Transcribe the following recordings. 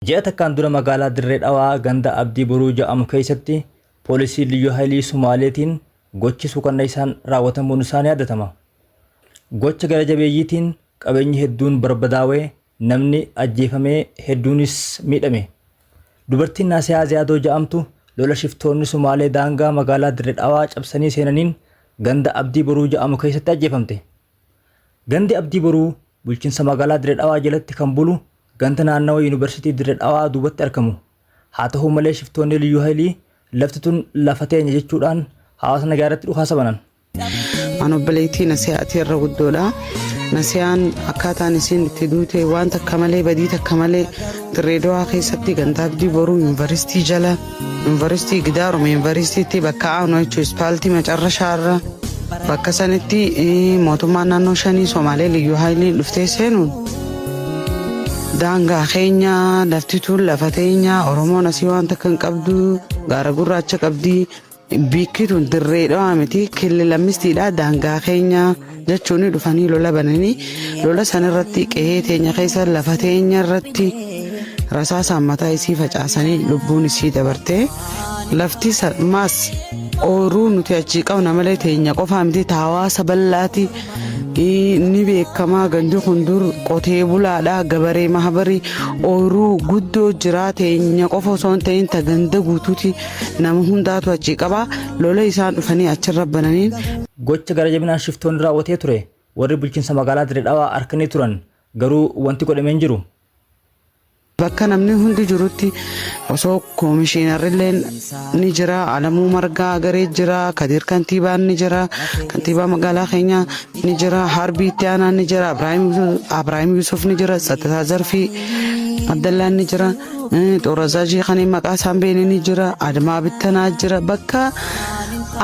Ji'a takkaan dura magaalaa Dirree Dhawaa ganda Abdii Boruu ja'amu keessatti poolisii Liyyuu Haayilii Sumaaleetiin gochi suukanneessaan raawwatamuun isaa ni yaadatama. Gocha gara jabeeyyiitiin qabeenyi hedduun barbadaawee, namni ajjeefamee, hedduunis miidhame. Dubartiin Naasiyaa Ziyaadoo ja'amtu lola shiftoonni Sumaalee daangaa magaalaa Dirree Dhawaa cabsanii seenaniin ganda Abdii Boruu ja'amu keessatti ajjeefamte. Gandi Abdii Boruu bulchiinsa magaalaa Dirree Dhawaa jalatti kan bulu ganda naannawa Yuunivarsiitii Dirree Dhawaa duubatti argamu. Haa ta'u malee, shiftoonni Liyyuu Haayilii lafti tun lafa teenya jechuudhaan hawaasa nagaa irratti dhukaasa banan. An obboleettii Nasiyaati irra guddoodha. Nasiyaan akkaataan isiin itti duute waan takka malee, badii takka malee, Dirree Dawaa keessatti ganda Abdii Boruu yuunivarsiitii jala, yuunivarsiitii gidaaruma yuunivarsiitiitti bakka aanu jechuun ispaaltii macarrashaarra bakka sanitti mootummaan naannoo shanii Somaalee Liyyuu Haayiliin dhuftee seenuun daangaa keenya, lafti tun lafa teenya, Oromoon asii waan takka hin qabdu, gaara gurraacha qabdi, bikki tun Dirree Dhawaa miti, killi lammistiidha, daangaa keenya jechuun dhufanii lola bananii, lola sanirratti qe'ee teenya keessa lafa teenya irratti rasaasaan mataa isii facaasanii lubbuun isii dabartee. Lafti maas ooyiruu nuti achii qabna malee teenya qofaa miti, ta hawaasa bal'aati. Ni beekamaa, gandi kun dur qotee bulaadha, gabaree mahabarii, ooyiruu guddoo jira. Teenya qofa osoo hin ta'in ta ganda guutuuti, nama hundaatu achii qaba. Lola isaan dhufanii achirra bananiin. Gocha gara jabinaan shiftoonni raawwatee ture warri bulchiinsa magaalaa Dirree Dhawaa arkanii turan, garuu wanti godhame hin jiru. Bakka namni hundi jirutti osoo koomishinarrilleen ni jira, Alamuu Margaa Agaree jira, Kadir kantiibaan ni jira, kantiibaa magaalaa keenyaa ni jira, Harbii itti aanaan ni jira, Abrahaim Yusuf ni jira, Tsattataa Zarfii Abdallaan ni jira, Xoorazaajii kan maqaa isaan beene ni jira, Admaa Bittanaa jira. Bakka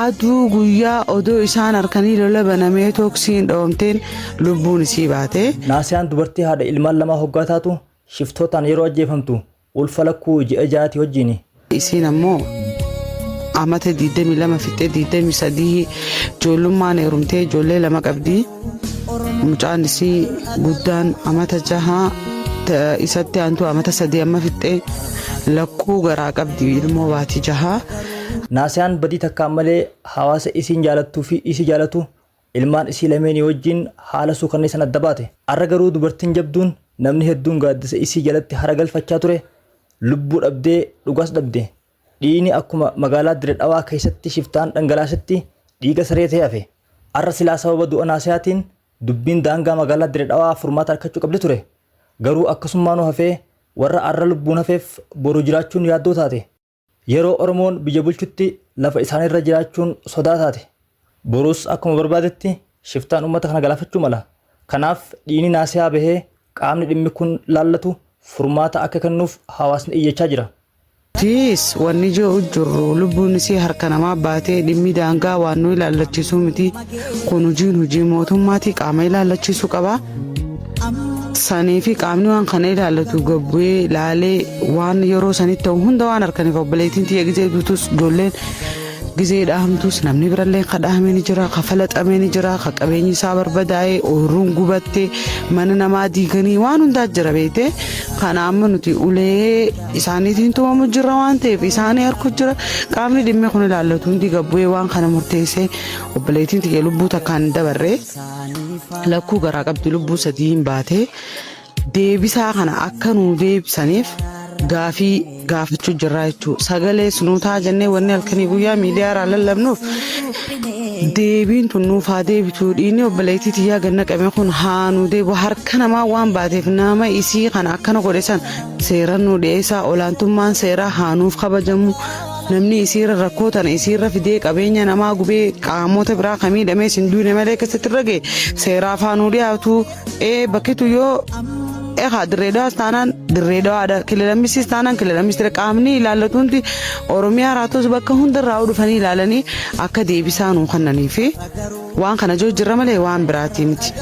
aduu guyyaa odoo isaan harkanii lola banamee tooksiin dhoomteen lubbuun isii baate. Naasiyaan dubartii haadha ilmaan lamaa hoggaa taatu, shiftootaan yeroo ajjeefamtu ulfa lakkuu ji'a 6ti wajjiini. Isiin ammoo amata 22 fixxee 23, ijoollummaan heerumtee ijoollee lama qabdi. Mucaan isii guddaan amata 6, isatti aantu amata 3 amma fixxee lakkuu garaa qabdi, ilmoo baatii 6. Naasiyaan badii takkaan malee hawaasa isiin jaalattuu fi isii jaalatu, ilmaan isii lameenii wajjiin haala suukanneessan adda baate. Arra garuu dubartiin jabduun namni hedduun gaaddisa isii jalatti hara galfachaa ture lubbuu dhabdee, dhugaas dhabde. Dhiigni akkuma magaalaa Dirre Dhawaa keessatti shiftaan dhangalaasetti dhiiga saree ta'ee hafe. Arra silaa sababa du'a Naasiyaatiin dubbiin daangaa magaalaa Dirre Dhawaa furmaata arkachuu qabdi ture. Garuu akkasummaanuu hafee warra arra lubbuun hafeef boru jiraachuun yaaddoo taate. Yeroo Oromoon biyya bulchutti lafa isaaniirra jiraachuun sodaa taate. Borus akkuma barbaadetti shiftaan uummata kana galaafachuu mala. Kanaaf dhiigni Naasiyaa bahee qaamni dhimmi kun laallatu furmaata akka kennuuf hawaasni iyyachaa jira. Tiis wanni jiru jirru lubbuun isii harka namaa baatee, dhimmi daangaa waan nu ilaallachisuu miti. Kun hojiin hojii mootummaati, qaama ilaallachisuu qaba. Sanii fi qaamni waan kana ilaallatu gabbu'ee laalee waan yeroo sanitti ta'u hunda waan harkaniif, obboleettiin tiyya gizee duutus, ijoolleen gizee dhahamtus, namni birallee ka dhahame ni jira, ka falaxame ni jira, ka qabeenyi isaa barbadaa'ee, ooyiruun gubatte, mana namaa diiganii, waan hundaa jira beekte. Kana amma nuti ulee isaaniitiin tumamu jirra waan ta'eef isaanii harku jira. Qaamni dhimmi kun ilaallatu hundi gabbu'ee waan kana murteessee, obboleettiin tiyya lubbuu takkaan dabarree, lakkuu garaa qabdi, lubbuu sadiin baatee, deebisaa kana akka nuu deebisaniif gaafii gaafachuu jirraa jechuudha. Sagalees nuu ta'a jennee wanni halkanii guyyaa miidiyaa irraa lallabnuuf deebiin tun nuuf haa deebitu. Dhiigni obboleettii tiyyaa ganna qabee kun haa nuu deebi'u. Harka namaa waan baateef nama isii kana akkana godhe san seeraan nuu dhiyeessaa, olaantummaan seeraa haa nuuf kabajamu. Namni isiirra rakkoo tana isiirra fidee, qabeenya namaa gubee, qaamota biraa kan miidhamee hin duune malee keessatti irra ga'e seeraaf haa nuu dhiyaatu. Ee, bakkitu yoo egaa Dirree Dhawaas taanaan Dirree Dhawaadha, Kililamisis taanaan Kililamisira, qaamni ilaallatu hundi Oromiyaa raatos bakka hundarraa dhufanii ilaalanii akka deebisaa nuu kennanii fi waan kana jiru jirra malee waan biraatii miti.